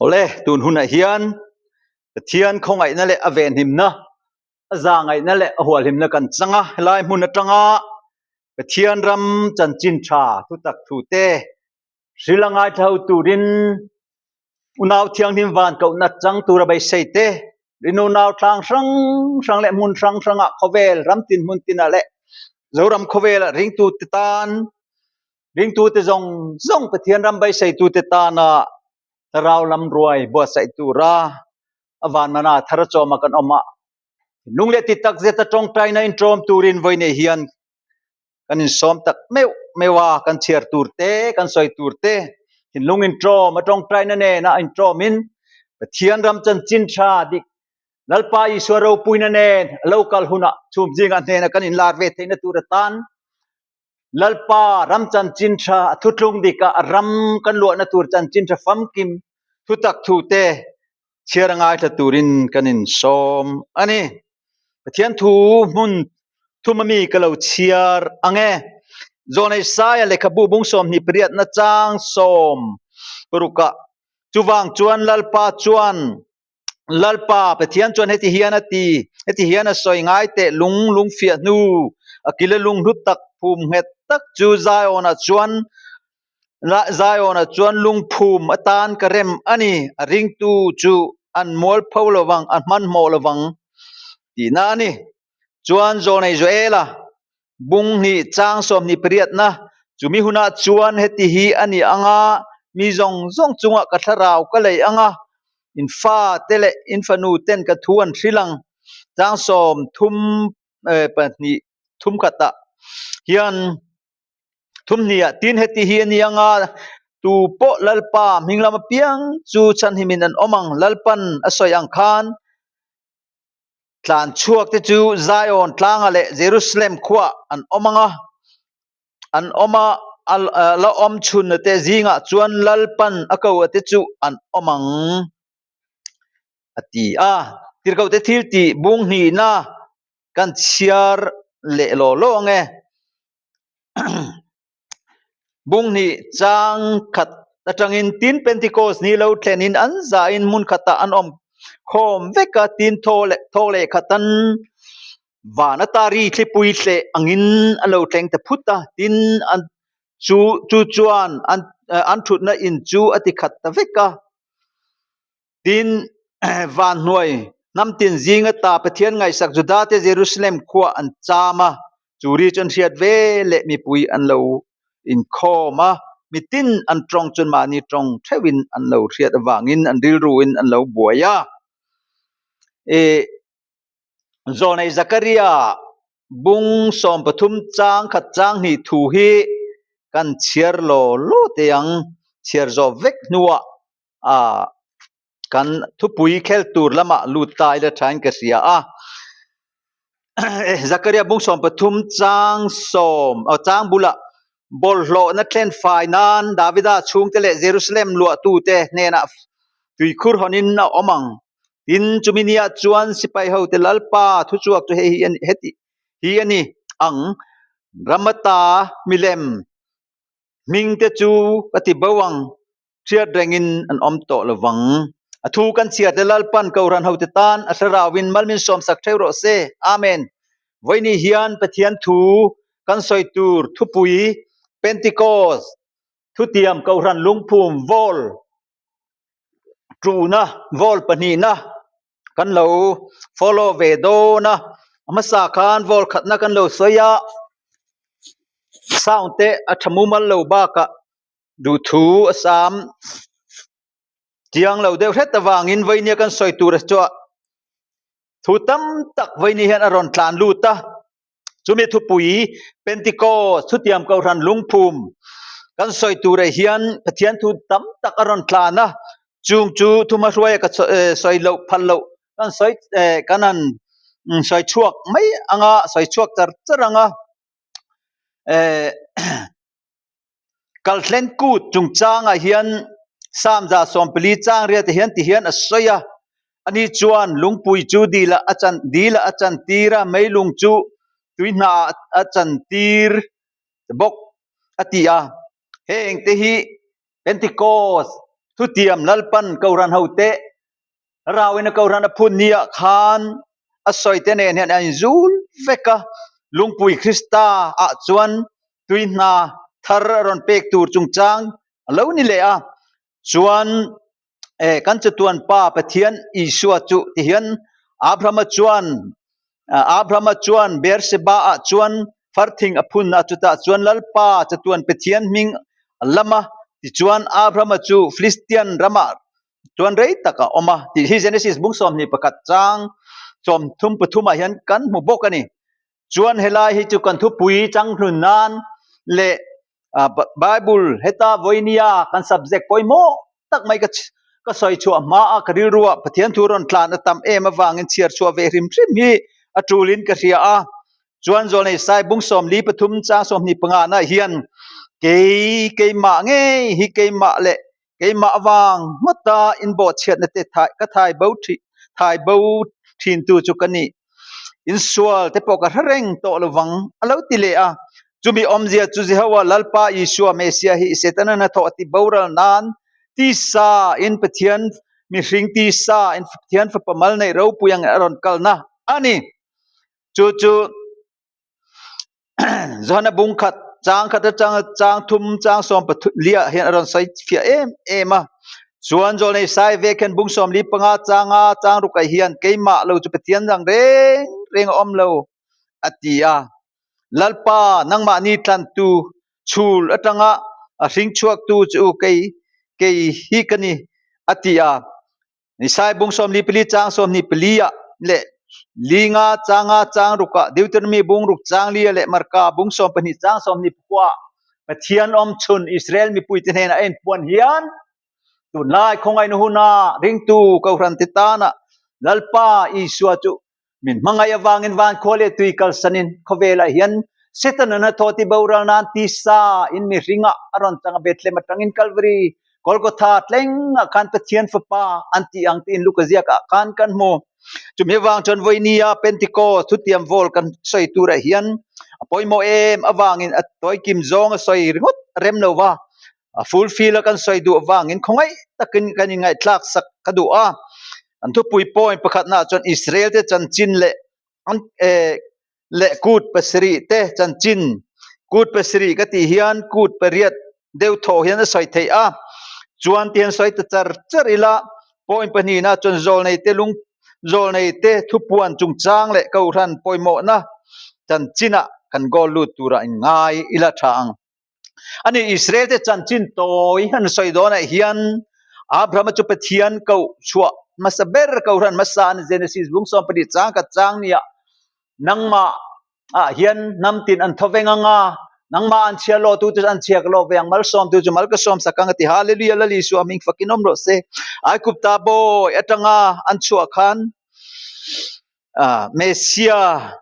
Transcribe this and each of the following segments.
Awle, tun hunah hian Pathian khawngaihna leh a venhimna, a zahngaihna leh a hualhimna kan chang a, helai hmun atanga Pathian ram chanchin tha thutak thute hril a ngaithla ho turin unau thianghlim van kohna chang tura beisei te, rinunau tlang hrang hrang leh hmun hrang hrangah khawvel ram tin hmun tinah leh Zoram khawvelah ringtute tan Ringtute zawng zawng Pathian ram beiseitute tana thlarau lam ruai buatsaih tura a vanmana thar chawma kan awm a, thinlung leh ti tak zeta tawngtaina inṭawm turin vawiinei hian kan insawm tak meuh meuh a, kan chhiar tur te, kan sawi tur te, thinlung inṭawm a tawngtaina nena inṭawmin Pathian ram chanchin tha dik Lalpa Isua ropuina nen a lo kal hunah chhum zingah hnena kan inlar ve theihna tur atan Lalpa ram chanchin tha a thutlung dik a, a ram kan luahna tur chanchin tha famkim thutak thu te chhiar a ngaithla turin kan insawm a ni. Pathian thu hmun thum ami ka lo chhiar ang e. Zawnei Saia lehkhabu bung 28 na chang 60 ah chuvang chuan Lalpa chuan Lalpa Pathian chuan heti hian a ti, heti hian a sawi ngai teh lung lung fiah hnu, a kila lung hlu tak phum nghet tak chu Zion-ah chuan Zion-ah chuan lungphum atan ka rem a ni, a ringtu chu an mualpho lovang, a hmanhmawh lovang tihna a ni. Chuan Zawnei Joela Bung hnih chang 28na, Chumi hunah chuan heti hi a ni ang a, mi zawng zawng chungah ka thlarau ka lei ang a, in fate leh in fanu ten ka thu an hrilh ang. Chang 32 thum khatah hian thum hniah tin heti hi a ni ang a, tu pawh Lalpa hming lam apiang chu chhanhimin an awm ang, Lalpan a sawi ang khan. Tlan chhuak te chu Zion tlangah leh Jerusalem khuaah an awm ang a, an awm a, a la awm chhunna te zingah chuan Lalpan a ko te chu an awm ang, a ti a. Tirhkohte thil tih bung hnihna kan chhiar leh law law ang e. Bung hnih chang khat atangin tin Pentecost ni lo thlenin an zahin hmun khatah an awm khawm vek a, tin thaw leh thaw leh khatan van ata ri thlipui hleh angin a lo thleng ta phut a, tin an chu chu chuan an an thutna in chu a ti khat ta vek a. Tin, van hnuai hnam tin zing ata Pathian ngaihsak Judate Jerusalem khua an cham a, chu ri chu an hriat ve leh mipui an lo inkhawm a, mitin an tawng chuan mahni tawng theuhin an lo hriat avangin an rilruin an lo buai a. E, Zawnei Zakaria bung 13 chang khat chang hnih thu hi kan chhiar law law teh ang, chhiar zawh vek hnuah a kan thupui khel tur lamah lut ta ila thain ka hria a Zakaria bung 13 chang sawm aw chang bulah bawlhhlawhna thlen fai nan Davida chhungte leh Jerusalem luahtute hnenah tuikhur hawnin a awm ang tin chumi nia chuan sipai hote Lalpa thuchhuak chu hei hi heti hi a ni ang Ramata milem hmingte chu ka ti bo ang Hriat rengin an awm tawh lo vang. A thu kan chhiar te Lalpan Kohhran hote tan a thlarauin mal min sawmsak theuh rawh se. Amen. Vawiini hian Pathian thu kan sawi tur thupui Pentecost thutiam Kohhran lungphum vawl ṭuhna vawl pahnihna kan lo follow ve dawn a. A hmasa khan vawl khatna kan lo sawi a, sound te a ṭha mumal lo bakah Duhthu a sam chiang lo deuh hret avangin Vainia kan sawi tur a chuah thu tam tak Vaini hian a rawn tlan lut a, chumi thupui Pentecost thutiam kohhran lungphum kan sawi turah hian Pathian thu tam tak a rawn tlan a, chung chu thuma hruaia ka sawi loh phal loh kan sawi kan han sawi chhuak mai ang a, sawi chhuak char char ang a. Kalhlen kut chungchangah hian Psalm 14 chang riatah hian ti hian a sawi a, Ani chuan lungpui chu dilah a chan dilah a chantir a, meilung chu tui hnaah a chantir bawk a ti a. Heng te hi Pentecost. Thutiam Lalpan Kohhran hote Rauin a Kohhran a phun ni ah khan a sawi te nen hian a inzul vek a, Lungpui Krista ah chuan tui hna thar a rawn pek tur chungchang a lo ni leh a, chuan eh kan chatuan pa Pathian Isua chu ti hian Abrahama chuan Abrahama chuan Beersheba ah chuan farthing a phun a, chutah chuan Lalpa chatuan Pathian hming a lam a, tichuan Abrahama chu Philistian ramah chuan rei tak a awm a tih hi Genesis bung 21 chang 33 ah hian kan hmu bawk a ni. Chuan helai hi chu kan thupui changhlun nan leh Bible heta vawinia kan subject pawimawh tak mai ka ka sawi chhuah hma a ka rilruah Pathian thu rawn tlan a tam em avangin chhiar chhuah ve hrim hrim hi a tulin ka hria a. Chuan Zawlnei Sai bung 43 chang 25 na hian kei keimah ngei hi keimah leh Keimah avang ngawta inbawhchhiatna te ka thai bo thai bo thintu chu ka ni. Insual te pawh ka hre reng tawh lovang a lo ti leh a. Chumi awmzia chu Jehovah Lalpa Isua Messiah hi Setana hnathawh a ti boral nan tisa in Pathian mihring tisa in Pathian fapa mal neih ropui ang a rawn kalna a ni. Chu chu Johana bung khat chang khat atanga chang thum chang sawm pathum liah hian a rawn sawi fiah em em a chuan zawlnei sai vek hian bung 45 changa chang rukah hian keimah lo chu Pathian dang reng reng a awm lo a ti a Lalpa nangmahni tlantu chhul atanga a hring chhuaktu chu kei kei hi ka ni a ti a. Isai bung 44 chang 24 ah leh linga changa chang rukah Deuteronomy bung ruk chang lia leh Marka bung 12 chang 24 ah Pathian awm chhun Israel mipui te hnenah a inpuan hian tunlai khawngaihna huna ringtu Kohhran te tana Lalpa Isua chu Min hmangaih avangin van khua leh tui kalsanin khawvelah hian Satan-a hnathawh ti boral nan tisa in mihringah a rawn chang a, Bethlehem atangin Calvary, Golgotha tlengah khan Pathian Fapa an tih ang tiin Luka ziakah khan kan hmu. Chumi avang chuan vawinia Pentecost thutiam vawl kan sawi turah hian a pawimawh em avangin a tawikim zawng a sawi ringawt a rem lo va, A fulfill a kan sawi duh avangin khawngaih takin kan inngaihthlak sak ka duh a. An thupui point pakhatnaah chuan Israel te chanchin leh an eh leh kut pasarih te chanchin kut pasarih ka tih hian kut pariat deuh thaw hian a sawi theih a. Chuan ti hian sawi ta char char ila point pahnihna chuan zawlnei te lung zawlnei te thupuan chungchang leh kohhran pawimawhna chanchinah kan goal lut turah inngai ila tha ang. Ani Israel te chanchin tawi han sawi dawnah hian Abrahama chu Pathian koh chhuah hmasa ber kohhran hmasa an Genesis bung 14 chang khat chang nia nangmah ah hian hnam tin an thaw veng anga nangmah an chhia lawh tu chu an chhia ka lawh ve ang malsawm tu chu mal ka sawm sak ang a ti Hallelujah Lal Isua hming fakin awm rawh se Aigupta bawi atanga an chhuah khan Messiah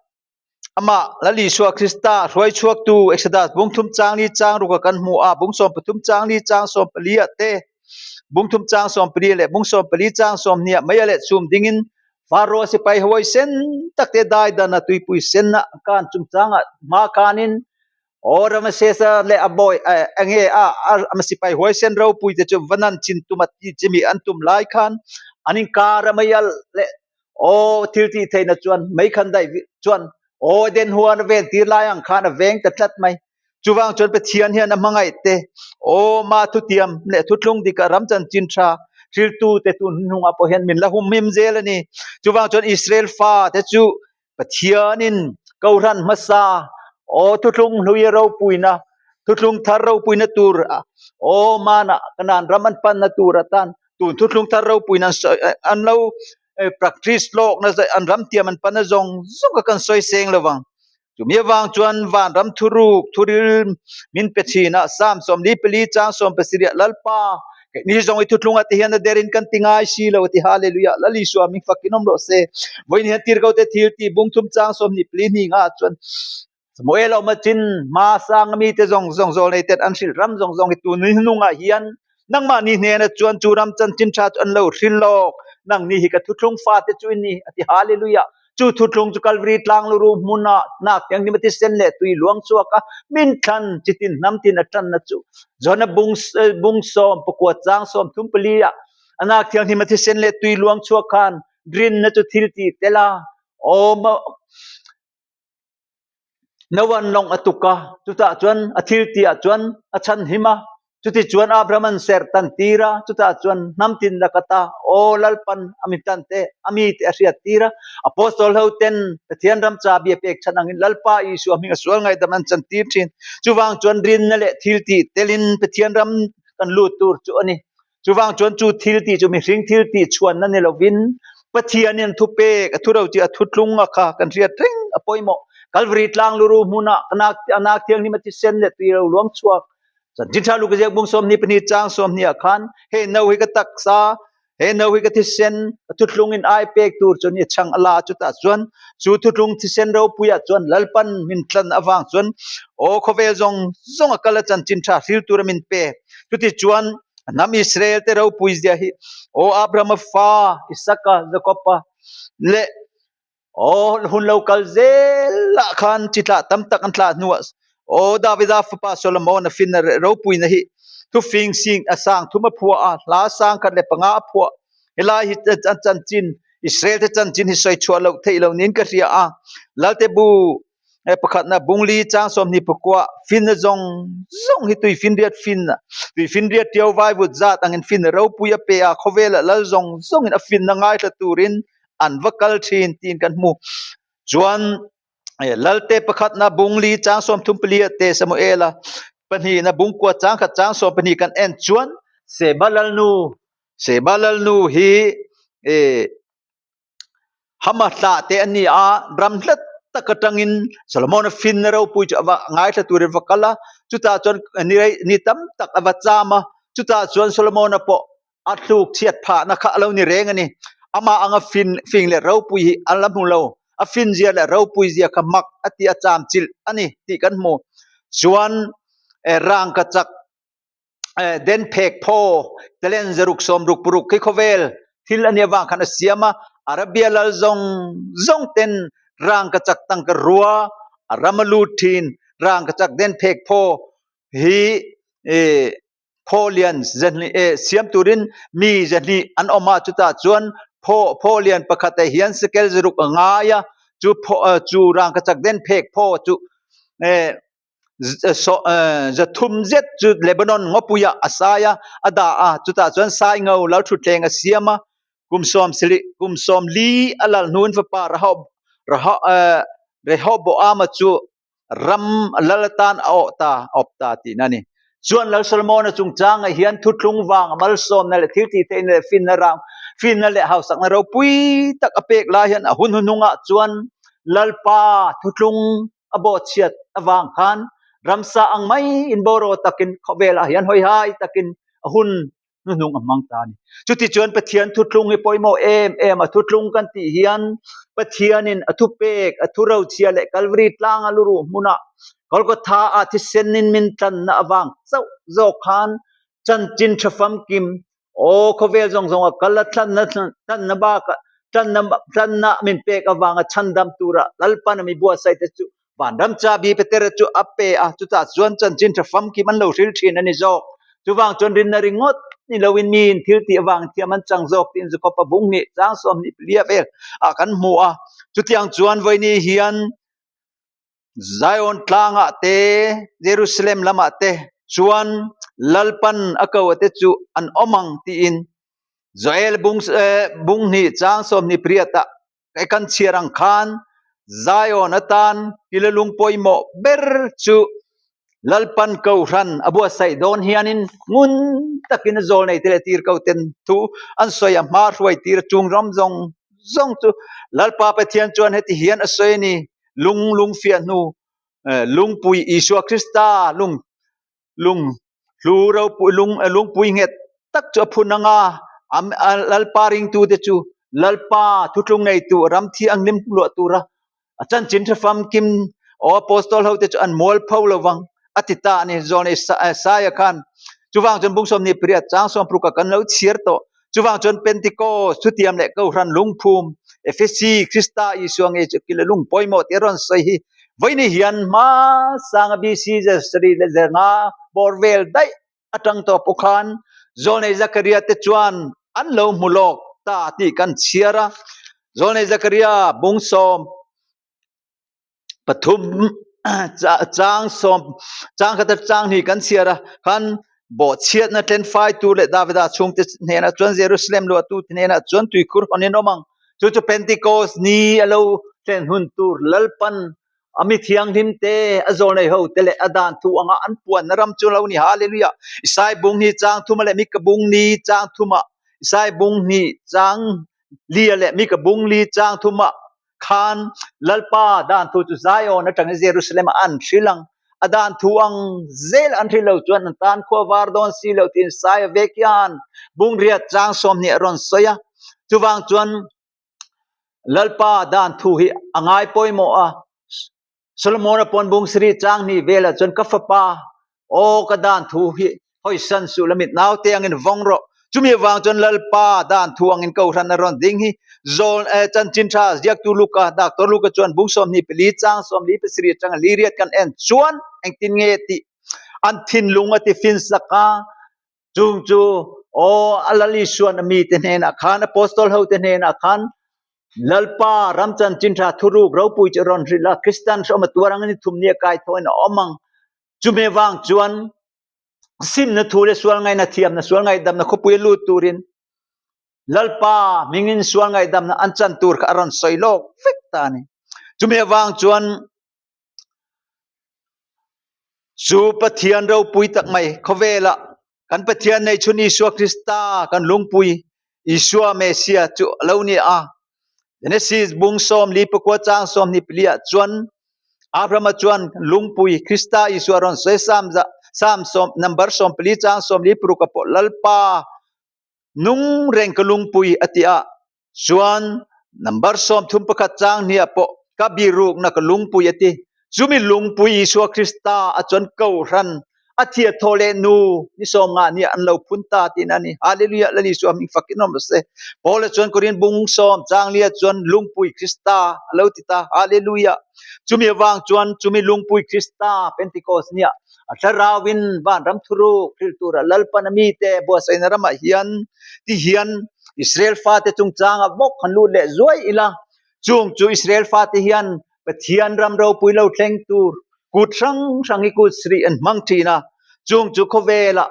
Amah Lal Isua Krista hruai chhuaktu Exodus bung thum chang li chang ruka kan hmu a, bung 13 chang li chang 14 ah te, bung thum chang 14 leh bung 14 chang 20 ah mei a leh chhum dingin Pharaoh sipai huaisen tak te daidan a tuipui senna kan chungchangah hma khanin aw Ramesesa leh a bawi enge a a sipai huaisen ropui te chu vanan chin tum a ti chimi an tum lai khan an inkar a mei alh leh Aw thil tih theihna chuan mei khan daih chuan aw Eden huan a ven tir lai ang khan a veng ta tlat mai. Chuvang chuan Pathian hian a hmangaih te, aw mah thutiam leh thuthlung dikah ram chanchin tha hriltu te tun hnungah pawh hian min la humhim zel a ni. Chuvang chuan Israel fa te chu Pathianin Kohhran hmasa aw thuthlung hlui ropuina thuthlung thar ropuina tur aw manah Kanaan ram an panna tur atan tun thuthlung thar ropuiin an sawi an lo practice lawkna an ram tiam an pana zawng zawng kha kan sawi seng lo vang chumi avang chuan van ram thuruk thuril min pe thin a Psalm 44 chang 17 Lalpa keini zawng i thuthlung ah te hian a derin kan ti ngai si lo a ti Hallelujah Lal Isua min fakin awm rawh se vawiin hian tirhkoh te thil tih bung thum chang 24 hnih ngah chuan Samuel awm a chin hma sang a mite zawng zawng zawl nei ten an hrilh ram zawng zawng hi tun hnungah hian nangmahni hnena chuan chu ram chanchin tha chu an lo hrilh lawk nangni hi ka thuthlung fate chu i ni a ti Hallelujah. Chu thuthlung chu Kalvari tlang luruh hmunah nak thianghlim a thisen leh tui luang chhuak a, min thlan chitin hnam tin a tanna chu Johana bung bung sawm pakua chang 34 ah a nak thianghlim a thisen leh tui luang chhuak khan rinna chu thil tih tel a awm a. Noah lawng a tuk a, chutah chuan a thil tih ah chuan a chhanhim a. Chutichuan Abraham an serh tan tir a, chutah chuan hnam tin lak ata Aw Lalpan a mi tan te, a mi te a hriat tir a. Apostol ho ten Pathian ram chabi a pek chhan angin Lalpa Isua hminga sual ngaihdam an chan tir thin. Chuvang chuan rinna leh thil tih telin Pathian ram kan lut tur chu a ni. Chuvang chuan chu thil tih chu mihring thil tih chhuanna ni lovin Pathianin thupek a thuro chi a thutlung a kha kan hriat reng a pawimawh. Kalvari tlang luru hmunah a nak thianghlim a thisen leh tui ro luang chhuak. Chanchin tha Luka ziak bung 22 chang 20 ah khan he no hi ka taksa, he no hi ka thisen, a thutlung in ai pek tur chu ni chang a la chutah chuan chu thutlung thisen ropui ah chuan Lalpan min tlan avang chuan aw khawvel zawng zawng a kal a chanchin tha hril tura min pek. Chuti chuan hnam Israel te ropui zia hi aw Abrahama fa Isaka Jakoba leh aw hun lo kal zel ah khan chi tlah tam tak an tlah hnuah aw Davida fapa Solomon a finna ropuina hi thufing sing a sang thum a phuah a hla sang khat leh panga a phuah helai hi an chanchin Israel te chanchin hi sawi chhuah loh theih lo niin ka hria a Lalte bu He pakhatna bungli chang 24 finna zawng zawng hi tuifinriat finna tuifinriat ṭiau vaivut zat angin finna ropui a pe a, khawvelah lal zawng zawngin a finna ngaithla turin an va kal ṭhin tiin kan hmu. Chuan Lalte pakhatna bungli chang 34 ah te Samuela pahnihna bungkua chang khat chang 12 kan en chuan Seba lalnu Seba lalnu hi Hama hlah te an ni a, ram hlat tak atangin Solomon-a finna ropui chu a va ngaithla turin a va kal a, chutah chuan ni rei ni tam tak a va cham a, chutah chuan Solomon-a pawh a thluk chhiat phahna kha a lo ni reng a ni. Amah anga fin fing leh ropui hi a la hmu lo, a fin zia leh ropui zia kha mak a tih a cham chilh a ni tih kan hmu. Chuan rangkachak den phek phaw talen zaruk sawmruk paruk khi khawvel thil a nih avang khan a siam a, Arabia lal zawng zawng ten rangkachak tangka rua a ram a lut thin, rangkachak den phek phaw hi phaw lian zahnih siam turin mi zahnih an awm a, chutah chuan phaw phaw lian pakhat ah hian sikel zaruk a ngai a, chu phaw chu rangkachak den phek phaw chu Zathum zet chu Lebanon ngawpuiah a sai a, a dah a, chutah chuan sai ngo lalthutthleng a siam a. Kum sawm sarih, kum sawm li a lal hnuin fapa Rehoboama chu ram lal atan a awh ta, a awp ta tihna a ni. Chuan Lal Solomona chungchangah hian thuthlung vang a malsawmna leh thiltihtheihna leh finna rang, finna leh hausakna ropui tak a pek lai hian a hun hnuhnungah chuan Lalpa thuthlung a bawhchhiat avang khan ramsa ang mai in bawraw takin khawvelah hian hawihai takin a hun hnuhnung a hmang ta a ni. Chutichuan Pathian thuthlung hi pawimawh em em a, thuthlung kan tih hian Pathianin a thupek, a thurochhia leh Kalvari tlanga luruh hmunah Golgotha ah thisenin min tlanna avang chauh zawk khan chanchin tha famkim Aw, khawvel zawng zawng a kal a, tlanna tlanna bakah tlanna tlanna min pek avanga chhandam tura Lalpan a mi buatsaih te chu vanram chabi Petera chu a pe a, chutah chuan chanchin tha famkim an lo hril thin a ni zawk. Chuvang chuan rinna ringawt ni loin miin thil tih avang thiam an chang zawk tiin Jakob-a bung hnih chang 24 vel ah kan hmu a. Chutiang chuan vawiini hian Zion tlangah te, Jerusalem lamah te chuan Lalpan a ko te chu an awm ang tiin Joel bung bung hnih chang 28 ah kai kan chhiar ang khan Zion atan kilalung pawimawh ber chu Lalpan kohhran a buatsaih dawn hianin ngun takin a zawl nei te leh tir ko ten thu an sawi a hma hruai tir a chung ram zawng zawng chu Lalpa Pathian chuan heti hian a sawi a ni. Lung lung fiah hnu lungpui Isua Krista lung lung hlu ropui lung lungpui nghet tak chu a phun anga Lalpa ringtute chu Lalpa thutlung neitu ram thianghlim luah tura a chanchin tha famkim aw apostol hote chu an mualpho lovang a ti ta a ni. Zawn Isaiah khan chuvang chuan bung 28 chang 60 ah kan lo chhiar tawh. Chuvang chuan Pentecost thutiam leh Kohhran lungphum. Efesi Krista Isua ngei chu kil a lung pawimawh tih a rawn sawi hi. Vawiin hian hmasanga BC sarih leh zernga bawr vel daih atang tawh pawh khan Zawlnei Zakaria te chuan an lo hmu lawk ta tih kan chhiar a. Zawlnei Zakaria bung sawm pathum chang sawm chang khat chang hnih kan chhiar a khan bawhchhiatna tlenfai tur leh Davida chhungte hnenah chuan Jerusalem luahtu te hnenah chuan tuikhur hawn in awm ang. Chu chu Pentecost ni a lo thlen hun tur Lalpan a mi thianghlim te a zawl nei ho te leh a dan thu anga an puanna ram chu lo ni. Hallelujah! Isai bung hi chang thuma leh Mika bung ni chang thuma Isai bung hnih chang lia leh Mika bung li chang thuma khan Lalpa dan thu chu Zion atangin Jerusalem ah an hrilh ang. A dan thu ang zel an hrilh lo chuan an tan khua var dawn si lo tiin Saia vek hian bungriat chang 20 a rawn sawi a. Chuvang chuan Lalpa dan thu hi a ngai pawimawh a. Solomon-a pawn bung sarih chang hnih velah chuan ka fapa, aw ka dan thu hi hawisan suh la mit naute angin vawng rawh. Chumi avang chuan Lalpa dan thu angin Kohhran a rawn ding hi zawl eh chanchin tha ziaktu Luka, Doctor Luka chuan bung 24 chang 47 atanga liriat kan en chuan engtin nge tih an thinlung a tifin sak a. Chung chu aw a Lal Isuan a mite hnenah khan Apostol hote hnenah khan Lalpa ram chanchin tha thuruk ropui chu a rawn hrilh a, Kristan hrawm a tuar angin ni thum nia kai thawhin a awm ang. Chumi avang chuan simna thu leh sual ngaihna thiamna, sual ngaihdamna khawpui a lut turin Lalpa hmingin sual ngaihdamna an chan tur kha a rawn sawi lawk vek ta a ni. Chumi avang chuan Chu Pathian ropui tak mai khawvelah kan Pathian nei chhun Isua Krista kan lungpui Isua Messia chu a lo ni a. Genesis bung 44 chang 24 ah chuan Abrahama chuan lungpui Krista Isua rawn sawi Sam Sam sawm number 14 chang 46 a pawh Lalpa nung reng ka lungpui a ti a. Chuan number 31 chang hniah pawh ka birukna ka lungpui a ti. Chumi lungpui Isua Krista a chuan kohhran a thia thaw leh nu ni 50 nia an lo phun ta tiin a ni. Hallelujah Lal Isua hming fakin awm rawh se. Paula chuan Korin bung 10 chang lia chuan lungpui Krista a lo ti ta. Hallelujah. Chumi avang chuan chumi lungpui Krista Pentecost nia a thlarauin vanram thuruk hril tura Lalpan a mite buatsaihna ramah hian ti hian Israel fate chungchanga bawk han lut leh zuai ila, chung chu Israel fate hian Pathian ram ropui lo thleng tur kut hrang hrang hi kut sarih an hmang thin a, chung chu khawvelah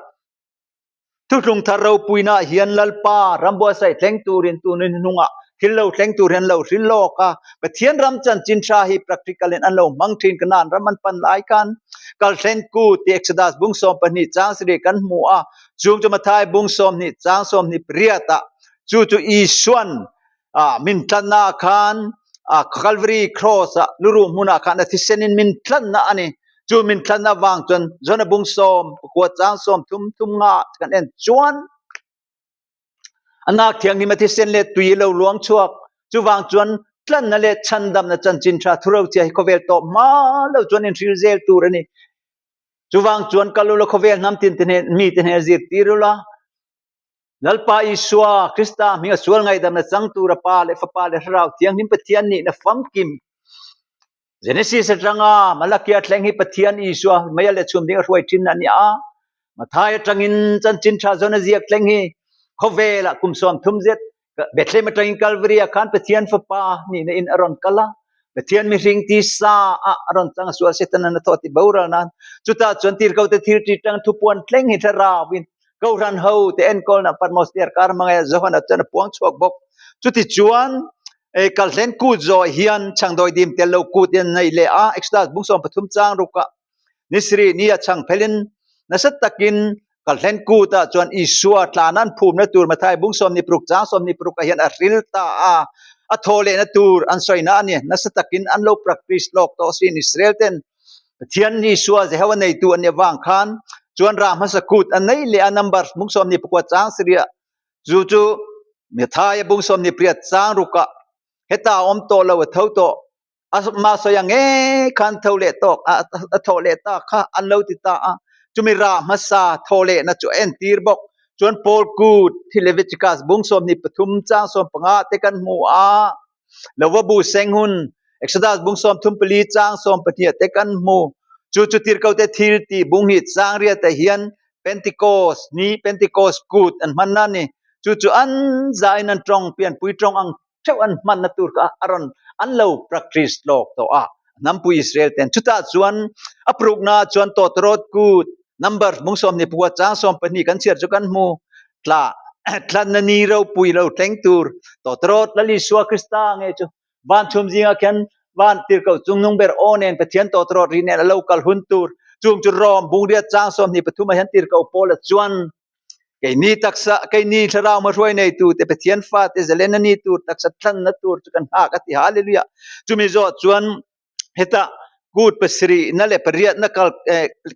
Thuthlung thar ropuina ah hian Lalpa ram buatsaih thleng turin tunin hnungah thil lo thleng tur hian lo hrilh lawk a, Pathian ram chanchin tha hi practical in an lo hmang thin Kanaan ram an pan lai khan Kalhlen kut tih Exodus bung 12 chang sarih kan hmu a, chung chu Matthai bung 20 chang 28 ah chu chu Isuan ah min tlanna ah khan ah Calvary cross ah luruh hmunah khan a thisen in min tlanna a ni. Chu min tlanna vang chuan Jona bung 10 chang 30 thum nga kan en chuan a nak thianghlim a thisen leh tui lo luang chhuak. Chuvang chuan tlanna leh chhandamna chanchin tha thurochhia hi khawvel tawp hma lo chuan inhril zel tur a ni. Chuvang chuan kal ula khawvel hnam tin te hnen mi te hnen zirtir ula Lalpa Isua Krista hminga sual ngaihdamna chang tura Pa leh Fapa leh Thlarau Thianghlim Pathian nihna famkim Genesis atanga Malakia thleng hi Pathian Isua meia leh chhum ding a hruai thin a ni a. Mathai atangin chanchin tha zawn a ziak thleng hi khawvelah kum 30 zet Bethlehem atangin Calvary ah khan Pathian Fapa nihna in a rawn kal a. Pathian mihring tisa ah a rawn chang a sual Satan an a thawh ti boral nan chutah chuan tirhkote thil ṭi ṭang thupuan thleng hi thlarauin Kohhran ho te enkawlna Patmos Diarkar hmangaih Johana chuan a puang chhuak bawk. Chuti chuan Kalhlen kut zawh hian chhangdawi dim tel lo kut in an nei leh a, Exodus bung 13 chang rukah ni sarih ni a chhang phelin nasa takin Kalhlen kut ah chuan Isua tlan an phumna tur Mathai bung 26 chang 26 ah hian a hril ta a, a thaw lehna tur an sawina a ni. Nasa takin an lo practice lawk tawh sin Israel ten Pathian Isua Jehovah neitu an nih avang khan chuan rah hmasa kut a nei leh a number bung 29 chang sarih chu chu Matthai bung 28 chang rukah heta a awm tawh lo a tho tawh a ma sawi ang nge khan tho leh tawk a thawh leh ta kha an lo ti ta a chumi rah hmasa thaw lehna chu a entir bawk chuan Paul kut hi Leviticus bung 23 chang 15 te kan hmu a. Lova bu seng hun Exodus bung 34 chang 12 te kan hmu. Chu chu tirhkohte thil tih bung hi chang riatah hian Pentecost ni Pentecost kut an hman a ni. Chu chu an zain an tawng pianpui tawng ang theuh an hmanna tur kha a rawn an lo practice lawk tawh a. Hnampui Israel ten chutah chuan a prukna chuan tawtawrawt kut number bung 24 chang 12 kan chhiar chu kan hmu. Tla tlanna ni ropui lo thleng tur tawtawrawt Lal Isua Krista nge chu Van chhum zingah khian van tirhkoh chungnung ber aw nen Pathian tawtawrawt ri nen a lo kal hun tur chung chu Rom bungriat chang 23 ah hian tirhkoh Paula chuan keini taksa keini thlarau hmahruai neitu te Pathian fate zalen a ni tur taksa thlanna tur chu kan nghak a ti Hallelujah chumi zawh chuan hetah kut pasarih na leh pariat na kal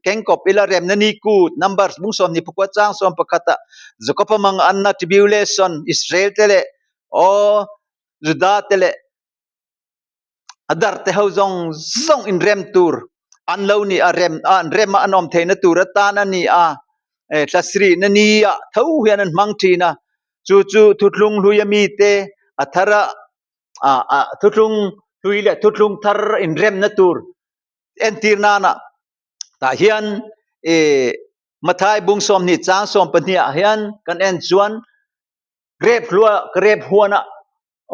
keng kawp ila remna ni kut Numbers bung 24 chang 11 ah Jacob-a mang anna tribulation Israel te leh aw Juda te leh a dar te ho zawng zawng inrem tur an lo ni a, rem a an rem a an awm theihna tur atan a ni a, eh thlasirihna ni ah tho hian an hmang thin a, chu chu thuthlung hlui ami te a thar a ah ah thuthlung hlui leh thuthlung thar inremna tur entir nana tah hian eh Mathai bung 20 chang 12 ah hian kan en chuan Grep hlua grep huana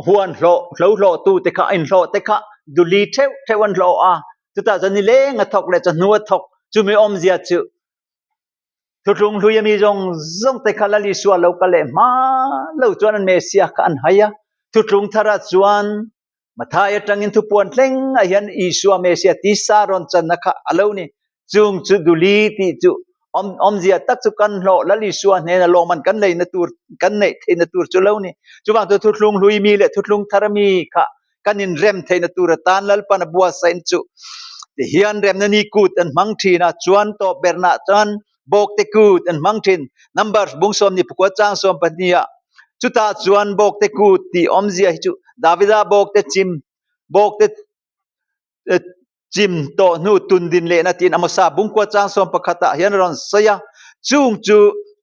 huan hlawh hlo hlawh tu te kha in hlawh te kha duli theuh theuh an hlawh a chutah chuan nileng a thawk leh chawhnu a thawk chumi awmzia chu thuthlung hlui ami zawng zawng te kha Lal Isua lo kal leh hma lo chuan an Messiah kha an hai a thuthlung tharah chuan Mathai atangin thupuan thlengah hian Isua Messia tisa rawn channa kha a lo ni. Chung chu duli tih chu awm awmzia tak chu kan hlawh Lal Isua hnena lawmman kan leina tur kan neih theihna tur chu lo ni. Chuvang chu thuthlung hlui mi leh thuthlung thar mi kha kan inrem theihna tur atan Lalpan a buatsaih chu tihian remna ni kut an hmang thin a, chuan tawp bernah chuan Bawkte kut an hmang thin. Numbers bung 24 chang 12 ah chutah chuan bawkte kut tih awmzia hi chu Davida bawkte chim bawkte chim tawh hnu tun din lehna tiin Amosa bung kua chang 11 ah hian a rawn sawi a. Chung chu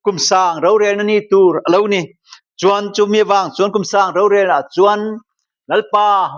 kum sang rorelna ni tur a lo ni. Chuan chumi avang chuan kum sang rorelna chuan Lalpa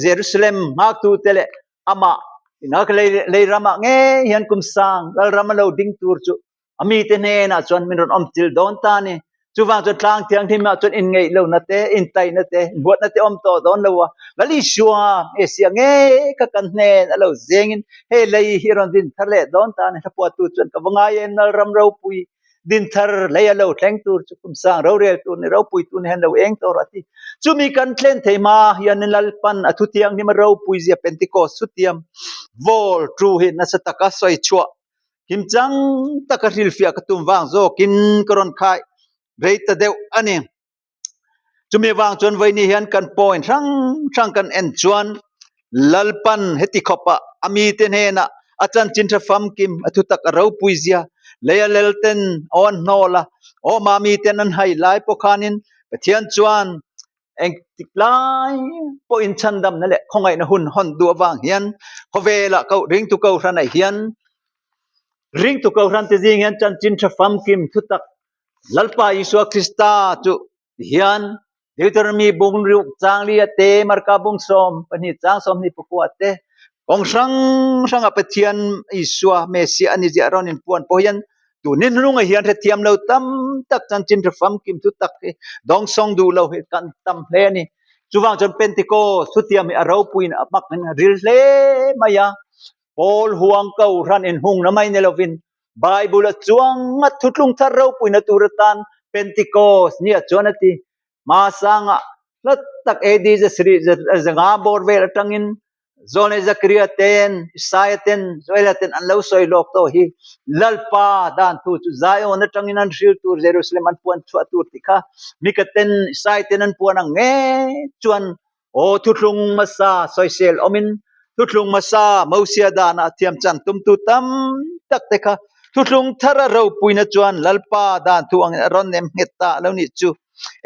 Jerusalem nghaktute leh amah ina ka lei lei ramah ngei hian kum sang lalram a lo ding tur chu a mite hnenah chuan min rawn awm chil dawn ta a ni. Chuvang chuan tlang thianghlim ah chuan inngeih lohna te, intaihna te, inhuatna te awm tawh dawn lo a. Lal Isua Mesia ngei kha kan hnen a lo zengin hei lei hi rawn din thar leh dawn ta a ni. Hlapuatu chuan ka va ngai em Lalram ropui Dinthar lei a lo thleng tur chu kum sang rorel tur ni ropui tur ni hian lo eng tawh rawh a ti. Chumi kan thlen thei hma hian Lalpan a thuthianghlim a ropui zia Pentecost thutiam vawl thu hi nasa taka sawi chhuah kimchang taka hrilhfiah ka tum vang zawkin ka rawn khai rei ta deuh a ni. Chumi avang chuan vawiini hian kan point hrang hrang kan en chuan Lalpan heti khawpah a mite hnenah a chanchin tha famkim a thutak a ropui zia lei a lel ten aw an hnawl a, aw mami ten an hai lai pawh khanin Pathian chuan engtik lai pawhin chhandamna leh khawngaihna hun hawn duh avang hian khawvelah koh ringtu kohhranah hian ringtu kohhran te zing hian chanchin tha famkim thutak Lalpa Isua Krista chu hian Deuteronomy bung ruk chang li a te, Marka bung 12 chang 24 te, kawng hrang hranga Pathian Isua Messiah a ni ziah rawn inpuan pawh hian tunin hnungah hian hrethiam lo tam tak chanchin hre famkim thu tak hi dawngsawng duh lo hi kan tam hle a ni. Chuvang chuan Pentecost thutiam hi a ropuiin a hmak in a ril hle mai a, Paul huang kohhran inhungna mai ni lovin Bible a chuang ngat thutlung thar ropuina tur atan Pentecost nia chuan a ti. Hmasanga hla tak AD zasarih zanga bawr vel atangin Zawlnei Zakaria ten, Isaia ten, Joela ten an lo sawi lawk tawh hi Lalpa dan thu chu Zion atangin an hril tur Jerusalem an puan chhuah tur tih kha Mika ten, Isai ten an puan ang nge chuan Aw thuthlung hmasa sawisel awmin thuthlung hmasa Mosia danah thiamchan tumtu tam tak te kha thuthlung thar a ropuina chuan Lalpa dan thu angin a rawn nem nghet ta lo nih chu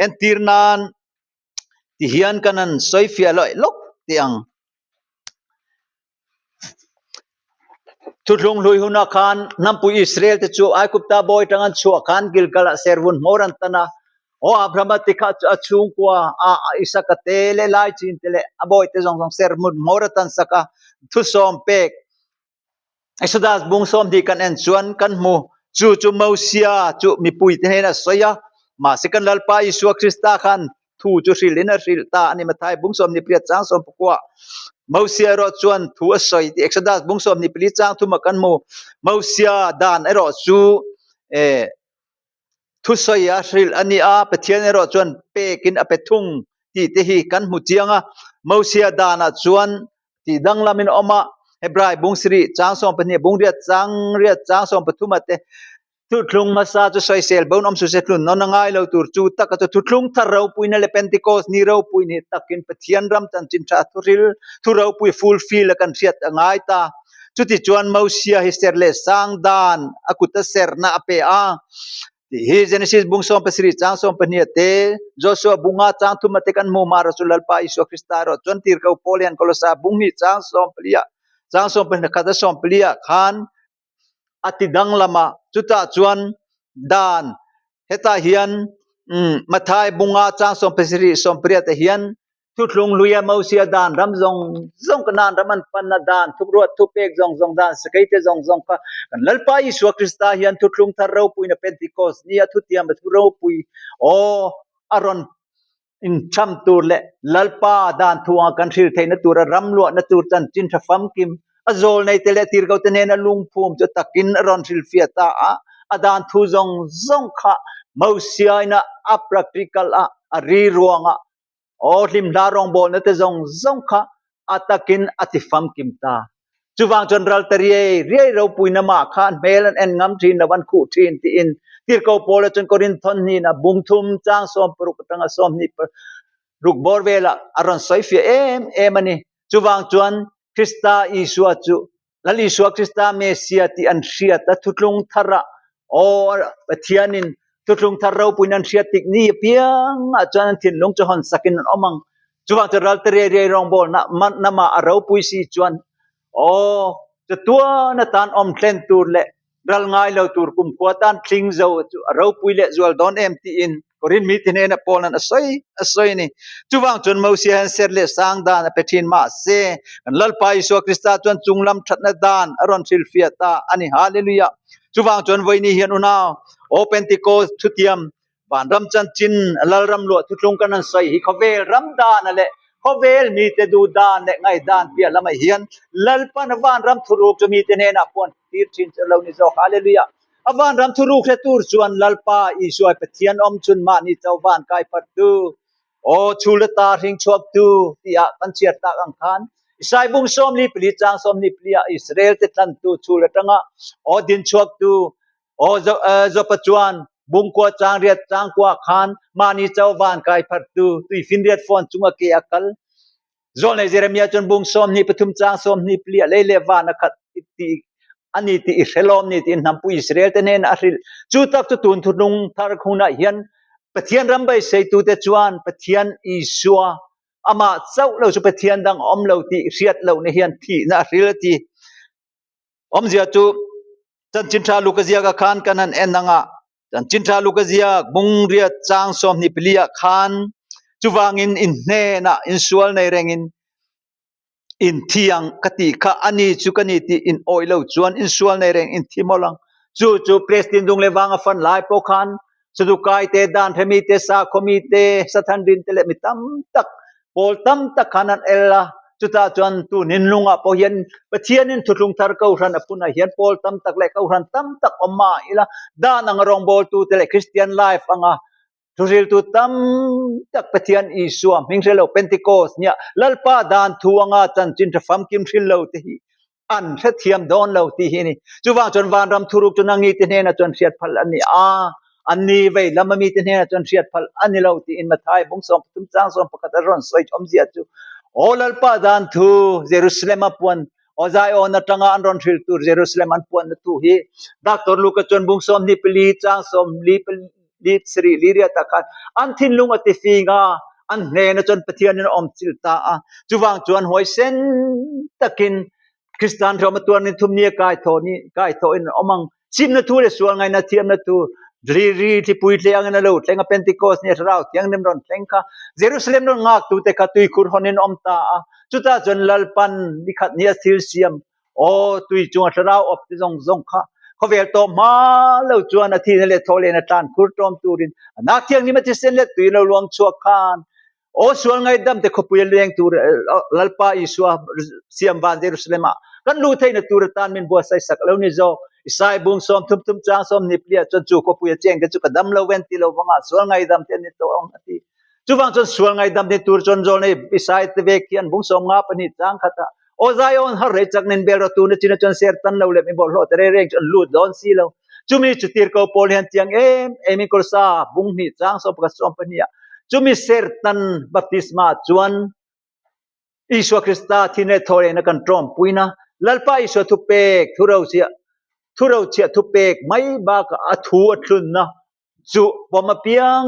entir nan ti hian kan han sawifiah lawih lawk teh ang. Thuthlung hlui hunah khan hnampui Israel te chu Aigupta bawi tang an chhuah khan Gilgal ah servun hmawr an tan a. Aw Abrahama te kha chu a chhungkua a Isaka te leh Laichin te leh a bawihte zawng zawng serhmun hmawr a tansak a, thusawm pek Exodus bung 20 kan en chuan kan hmu. Chu chu Mosia chu mipuite hnenah a sawi a, mahse kan Lalpa Isua Krista khan thu chu hrilhin a hrilh ta a ni. Matthai bung 28 chang 19 Mosia erawh chuan thu a sawi tih Exodus bung 24 chang thuma kan hmu. Mosia dan erawh chu eh Thusawi a hrilh a ni a, Pathian erawh chuan pekin a pe thung tih te hi kan hmu chiang a. Mosia danah chuan tih danglamin a awm a, Hebrai bung sarih chang 12, bung riat chang riat chang 13 ah te thuthlung hmasa chu sawisel bon awm suh se tlun nawn a ngai lo tur chu taka chu thuthlung thar ropuina leh Pentecost ni ropui ni takin Pathian ram chanchin tha thuril thu ropui fulfill a kan hriat a ngai ta. Chutichuan Mosia hi ser leh sang dan a kuta serna a pe a. Tih hi Genesis bung 17 chang 12 te, Joshua bunga chang thuma te kan hmu ma rawh chu Lalpa Isua Krista erawh chuan tirhkoh Paul hian Kolosa bung hnih chang 14 ah chang 21 a 14 ah khan a ti danglam a. Chutah chuan dan hetah hian Matthai bunga chang 17 18 te hian Thuthlung hluia Mosia dan ram zawng zawng Kanaan ram an panna dan thukruat thupek zawng zawng dan sakeite zawng zawng kha kan Lalpa Isua Krista hian thuthlung thar ropuina Pentecost ni a thutiam a thu ropui aw a rawn intham tur leh Lalpa dan thu anga kan hril theihna tura ram luahna tur chanchin tha famkim A zawl nei te leh tirko te nena lungphum chu takin a rawn hrilhfiah ta a, a dan thu zawng zawng kha Mosiaina a practical a, a ri ruanga Aw hlimhla rawngbawlna te zawng zawng kha a takin a ti famkim ta. Chuvang chuan ral ta riai riai ropuina mah kha an hmel an en ngam thin lo, an khuh thin tiin Tirhkoh Paula chuan Korinth thawnhnihna bung thum chang 60 atanga 26 bawr velah a rawn sawi fiah em em a ni. Chuvang chuan Krista Isua chu Lal Isua Krista Messia tih an hriat a, thutlung tharah aw Pathianin thutlung thar ropuiin an hriat tik ni apiangah chuan an thinlung chu hawn sakin an awm ang. Chuvang chu ral te riai riai rawngbawlna namah a ropui si chuan aw chatuan atan awm thlen tur leh Ral ngai lo tur kumkhua tan thling zo chu a ropui leh zual dawn em tiin Korin mite hnenah Paula'n a sawi a sawi a ni. Chuvang chuan Mosia hian ser leh sang dan a pe thin mahse kan Lalpa Isua Krista chuan chunglam thatna dan a rawn hrilhfiah ta a ni. Hallelujah! Chuvang chuan vawiini hian unau, Aw Pentecost thutiam Vanram chanchin Lalram luah thuthlung kan han sawi hi khawvel ram dana leh khawvel mite duh dan leh ngaihdan piah lamah hian Lalpan a vanram thuruk chu mite hnenah puan tir thin chu a lo ni zawk. Hallelujah! A vanram thuruk hre tur chuan Lalpa Isua Pathian awm chhun mahni cho van kai phattu, aw chhul ata hring chhuaktu tihah kan chhiar tak ang khan Isai bung 44 chang 24 ah Israel te tlantu chhul atanga aw din chhuaktu Aw Jopa chuan bungkua changriat changkua khan mahni cho van kai phartu tuifinriat fawn chunga ke a kal. Zawlnei Jeremiah chuan bung 23 chang 24 ah lei le van a khat ti ani tih i hre lawm ni tiin hnampui Israel te hnenah a hrilh. Chu tak chu tun thuthlung thar hunah hian Pathian ram beiseitute chuan Pathian Isua amah chauh lo chu Pathian dang a awm lo tih hriat lohna hian thihna a hril a ti. Awmzia chu Chanchin Tha Luka ziakah khan kan han en ang a, Chanchin Tha Luka ziak bungriat chang 24 ah khan chuvangin in hnenah insual nei rengin in thi ang ka tih kha a ni chu ka ni tih in awih lo chuan insual nei reng in thi mawlh ang. Chu chu Palestine dung leh vanga fan lai pawh khan Sadukai te, Dan hremi te, Sakhaw mi te, Sathan rin te leh mi tam tak, pawl tam tak khan an el a. Chutah chuan tun inlungah pawh hian Pathianin thuthlung thar Kohhran a phunah hian pawl tam tak leh Kohhran tam tak awm mah ila dan anga rawngbawltute leh Kristian life anga thuhriltu tam tak Pathian Isua hming hre lo Pentecost nia Lalpa dan thu anga chanchin tha famkim hril lo te hi an hrethiam dawn lo tih hi a ni. Chuvang chuan vanram thuruk chu nangni te hnenah chuan hriat phal a ni a, anni vei lama mite hnenah chuan hriat phal a ni lo tiin Matthai bung 13 chang 11 a rawn sawi awmzia chu, Aw Lalpa dan thu Jerusalem a puan, aw Zion atanga an rawn hrilh tur Jerusalem an puanna thu hi Doctor Luka chuan bung 24 chang 44 liriat ah khan an thinlung a ti fing a, an hnena chuan Pathianin a awm chilh ta a. Chuvang chuan huaisen takin Kristian hrawm a tuarnin thumni a kai thaw ni kai thawhin an awm ang. Simna thu leh sual ngaihna thiamna thu. Ri ri thlipui tle angin a lo thleng a, Pentecost ni a Thlarau Thianghlim rawn thleng kha Jerusalem rawn ngaktute kha tuikhur hawn in awm ta a. Chutah chuan Lalpan nikhat ni a thil siam, aw, tui chunga Thlarau awp te zawng zawng kha khawvel tawh hma lo chuan a thihna leh thawh lehna tlan khur tawm turin a nak thianghlim a thisen leh tui lo luang chhuak khan Aw sual ngaihdam te khawpui a leng tur Lalpa Isua siam van Jerusalem ah kan luh theihna tur atan min buatsaih sak lo ni zawk. Isai bung sawm thum thum chang sawm ni pli ah chuan chu khawpui a cheng te chu ka dam lo ven ti lo vangah sual ngaihdam te an ni tawh ang a ti. Chuvang chuan sual ngaihdam ni tur chuan zawl nei Isai te vek hian bung sawm nga pahnih chang khat ah Aw Zion har rei chak nen bel rawh tuna chin ah chuan ser tan lo leh mi bawlhhlawh te reng reng chu an lut dawn si lo. Chumi chu tirko pawl hian chiang em em in Kawlsa bung hnih chang 11 12 ah chumi sertan baptisma chuan Isua Krista thi leh thaw lehna kan tawmpuina Lalpa Isua thupek thurochhiah thurochhiah thupek mai bakah a thu a thlunna chu pawm apiang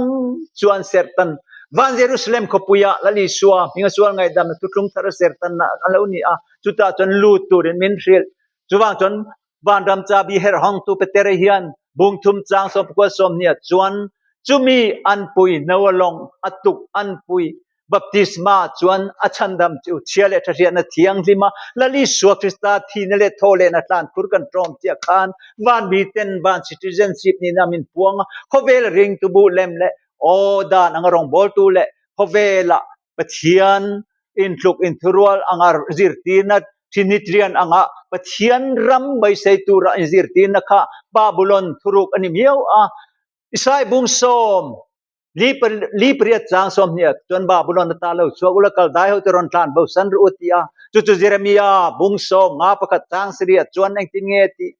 chuan sertan van Jerusalem khawpuia Lal Isua hminga sual ngaihdamna thuthlung thar a sertanna a lo ni a, chutah chuan lut turin min hrilh. Chuvang chuan vanram chabi herh hawngtu Petere hian bung thum chang sawmpakua sawmhnih ah chuan chumi anpui Noah lawng a tuk anpui Baptisma chuan a chhandam chu chhia leh tha hriatna thianghlim a, Lal Isua Krista thihna leh thawhlehna tlan khur kan tawm chiah khan van miten van citizenship nihna min puang a, khawvel ringtu buh lem leh aw dan anga rawngbawltu leh khawvela Pathian intluk inthurual anga zirtirna Trinitarian anga Pathian ram beisei tura inzirtirna kha Babulon thuruk a ni miau a, Isai bung sawm Li pariat chang 20 ah chuan Babylon ata lo chhuak ula Kaldai hote rawn tlan bo san rawh u ti a. Chu chu Jeremiah bung sawm nga pakhat chang sarih ah chuan engtin nge tih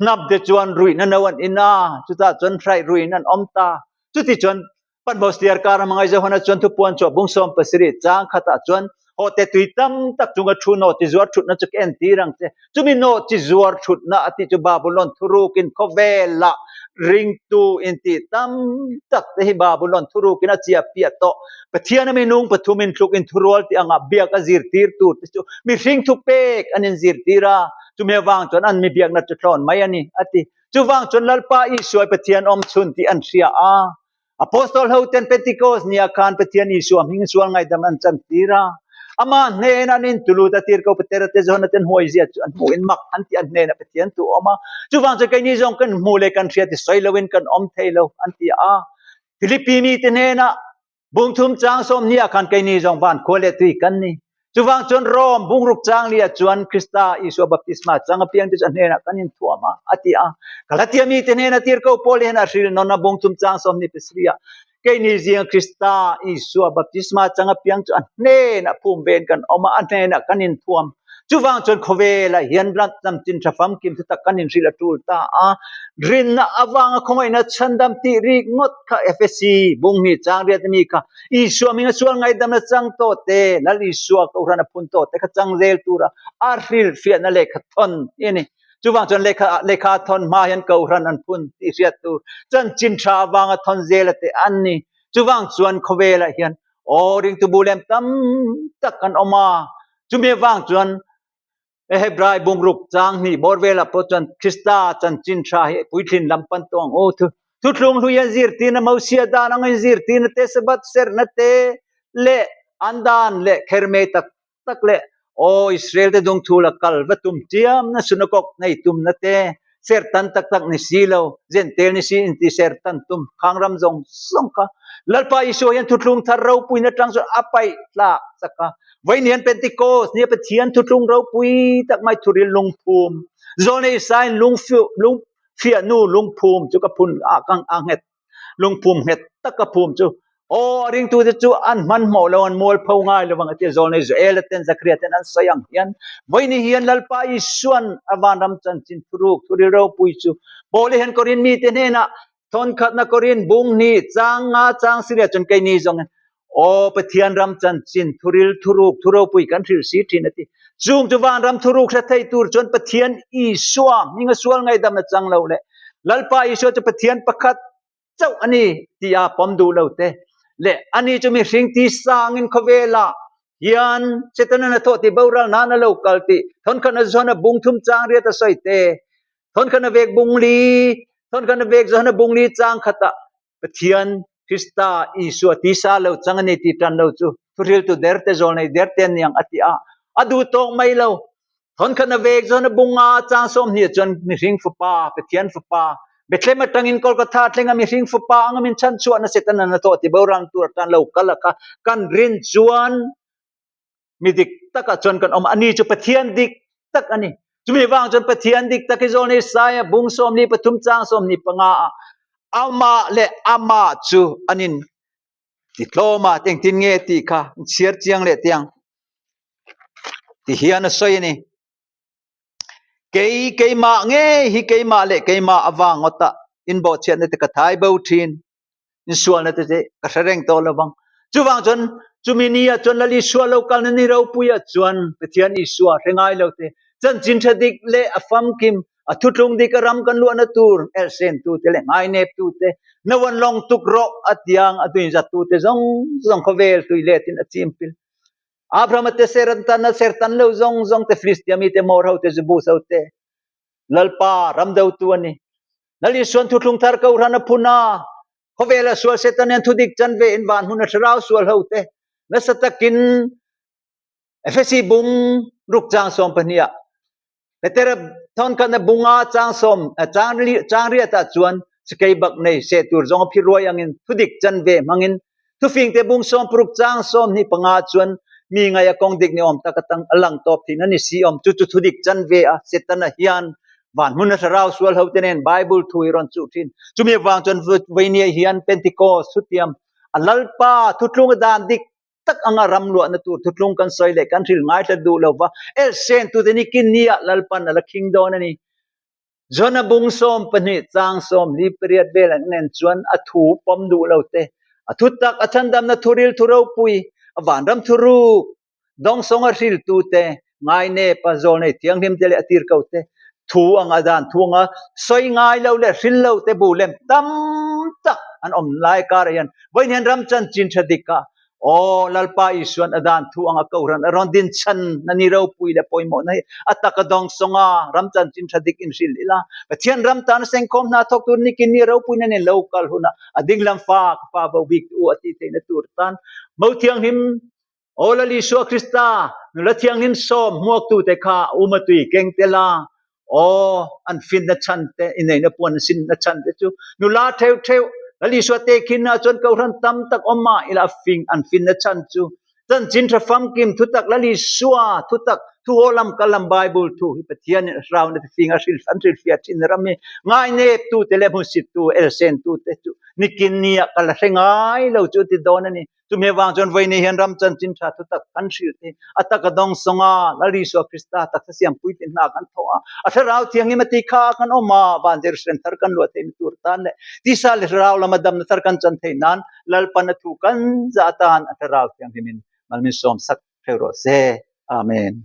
hnam te chuan ruihna no an in a, chutah chuan hraih ruiin an awm ta. Chuti chuan Patmos thliarkar a hmangaih Johana chuan thupuan chhuah bung 17 chang khatah chuan Hawte tui tam tak chunga thu nawh chi zuar thutna chu ka entir ang che. Chumi nawh chi zuar thutna a tih chu Babulon thurukin khawvelah ringtu intih tam tak te hi Babulon thurukin a chiah piah tawh. Pathian a minung pathumin tlukin thurual tih angah biak a zirtir tur te chu mihring thupek an inzirtir a, chumi avang chuan an mi biakna chu thlawn mai a ni, a ti. Chuvang chuan Lalpa Isua Pathian awmchhun tih an hria a. Apostol ho ten Pentecost ni ah khan Pathian Isua hming sual ngaihdam an chan tir a. Amah hnen an in tulut a tir ko Petera te Johana ten huai zia chu an hmuh in mak an ti an hnen ah Pathian tu a awm a. Chuvang chuan keini zawng kan hmuh leh kan hriat hi sawi lo in kan awm thei lo an ti a. Philippi mi te hnen ah Bung thum chang 20 ah khan keini zawng van khua leh tui kan ni. Chuvang chuan Rom bungruk chang li ah chuan Krista Isua baptisma chang apiang te chu a hnenah kan inthuam a, a ti a. Galatia mi te hnenah tirhkoh Paul hian a hril nawn a, bung thum chang 27 ah, Keini zinga Krista Isua baptisma chang apiang chu a hnenah phum ven kan awm a, a hnenah kan inthuam. Chuvang chuan khawvelah hian ram chanchin tha famkim thu tak kan inhrilh a tul ta a. Rinna avanga khawngaihna chhandam tih rik ngawt kha Efesi bung hnih chang riat ami kha Isua hminga sual ngaihdamna chang tawh te, Lal Isua Kohhran a phun tawh te kha chang zel tura a hrilhfiahna lehkha thawn hi a ni. Chuvang chuan lehkha lehkha a thawn hma hian Kohhran an phun tih hriat tur chanchin tha avanga thawn zela te an ni. Chuvang chuan khawvelah hian aw ringtu bu lem tam tak an awm a, chumi avang chuan Hebrai bungruk chang hnih bawr velah pawh chuan Krista chanchin tha hi puitlin lam pan tawh ang u. Thu thuthlung hlui an zirtirna Mosia dan anga inzirtirna te, Sabbath serhna te leh an dan leh khermei tak tak leh aw Israel te dungthu la kal va tum tiamna synagog nei tumna te Sertan tak tak ni si lo, Jentail ni si inti sertan tum khang ram zawng zawng kha Lalpa Isua hian thuthlung thar ropuina tang chuan a paih tlak chak a. Vawiin hian Pentecost nia Pathian thuthlung ropui tak mai thuril lungphum, Zawlnei Isaiah lungfiah nu lungphum chu ka phun a kang a nghet. Lungphum nghet tak a phum chu aw a ringtute chu an hmanhmawh lo an mualpho ngai lovang a ti a. Zawlnei Joel-a ten Zakaria ten an sawi ang hian vawiin hian Lalpa Isuan a vanram chanchin thuruk thuril ropui chu Paul-i hian Korin mite hnenah thawnkhatna Korin bung hnih chang nga chang siria chuan keini zawng Aw Pathian ram chanchin thuril thuruk thuropui kan hrilh si thin a ti. Chung chu vanram thuruk hre thei tur chuan Pathian Isua hminga sual ngaihdamna chang lo leh Lalpa Isua chu Pathian pakhat chauh a ni tia pawm duh lo te leh ani chu mihring ti sangin khawvelah hian Setanan a thawh tih boral nan a lo kal tih thawnkhatna zawn a bung thum chang riat a sawi te thawnkhatna vek bung li. Thawnkhan a vek Johana bung li chang khatah Pathian Krista Isua tisa lo chang a ni ti tan lo chu thuhriltu derte zawlnei derte an niang a ti a, a duh tawk mai lo. Thawnkhan a vek Johana bung nga chang 20 ah chuan mihring fapa, Pathian fapa, Bethlehem atangin Kolkatha thleng a mihring fapa anga min chhanchhuahna Setanan a thawh ti boral tur atan lo kal a kha kan rin chuan mi dik takah chuan kan awm. Ani chu Pathian dik tak a ni. Chumi vang chuan Pathian dik tak hi zawn Isaiah bung 43 chang 25 ah amah leh amah chu an in ti tlawm a, engtin nge tih kha in chhiar chiang leh tiang ti hian a sawi a ni. Kei keimah ngei hi keimah leh keimah avang ngawt a inbawhchhiatna te ka thai bo thin. Insualna te chu ka hre reng tawh lo vang. Chuvang chuan chumi ni ah chuan Lal Isua lo kalna ni ropui ah chuan Pathian Isua hre ngai lo te, chanchin tha dik leh a famkim, a thutlung dik a ram kan luahna tur elhsen tu te leh ngainep tu te, Noan lawng tuk rawh a tiang a tuinzat tu te zawng zawng khawvel tui let in a chim pil. Abraham a te ser an tan a ser tan lo zawng zawng te Filistia mi te Mor ho te Jebus ho te Lalpa ram dotu a ni. Lal Isuan thuthlung thar kohhran a phun a, khawvela sual Satan hian thudik chanve in van hmun a thlarau sual ho te nasa takin Efesi bung ruk chang 12 ah Petera thawnkhat na bunga chang sawm chang chang riat ah chuan sakei bak nei se tur zawng a phi ruai angin thudik chanve hmangin Thufing te bung 60 chang 25 chuan mi ngai a kawng dik ni awm tak atang a lang tawp thin a ni si awm. Chu chu thudik chan ve a Setana hian van hmun a thlarau sual ho te nen Bible thu hi rawn chuh thin. Chumi avang chuan Vainia hian Pentecost thutiam a Lalpa thutlung a dan dik tak anga ram luahna tur thutlung kan sawi leh kan hril ngaithla duh lova elsen tute ni kin ni ah Lalpan a la khing dawn a ni. Jona bung 12 chang 48 vel an nen chuan a thu pawm duh lo te, a thutak, a chhandamna thuril thu ropui, a vanram thuruk, dawngsawng a hriltu te, ngainep a zawlnei thianghlim te leh a tirko te, thu anga dan thu anga sawi ngai lo leh hril lo te bu lem tam tak an awm lai karah hian vawiin hian ram chanchin tha dik a Aw Lalpa Isuan a dan thu anga kohhran a rawn din chhan na ni ropui leh pawimawhna hi a tak a dawng sawng a, ram chanchin tha dik in hrilh ila, Pathian ram tan sengkhawm hna thawk tur nikin ni ropui na nen lo kal hunah a dinglam fa ka fa bo bik u a tih theihna tur tan Mo Thianghlim Aw Lal Isua Krista nula thianghlim sawm hmuaktute kha uma tui keng tel a, Aw, an finna chhan te, inneihna puan an sinna chhan te chu nula theuh theuh, Lal Isua te khin ah chuan kohhran tam tak awm mah ila a fing an finna chhan chu chanchin tha famkim thutak Lal Isua thutak thu haw lam kal lam Bible thu hi Pathian in a hrauna te fing a hril an hrilhfiah thin ram hi ngainep tu te leh hmunsit tu elsen tu te chu nikin ni ah ka la hre ngai lo chu ti dawn a ni. Chumi avang chuan vawiin hian ram chanchin tha thutak kan hrilh hi a tak a dawng sawng a, Lal Isua Krista taksa siam puitlin hna kan thawh a, a thlarau thianghlim a ti kha kan awm a, van Jerusalem thar kan luah theihna tur atan leh tisa leh thlarau lama damna thar kan chan theih nan Lalpan a thu kan zah atan a thlarau thianghlimin mal min sawm sak hreu rawh se. Amen.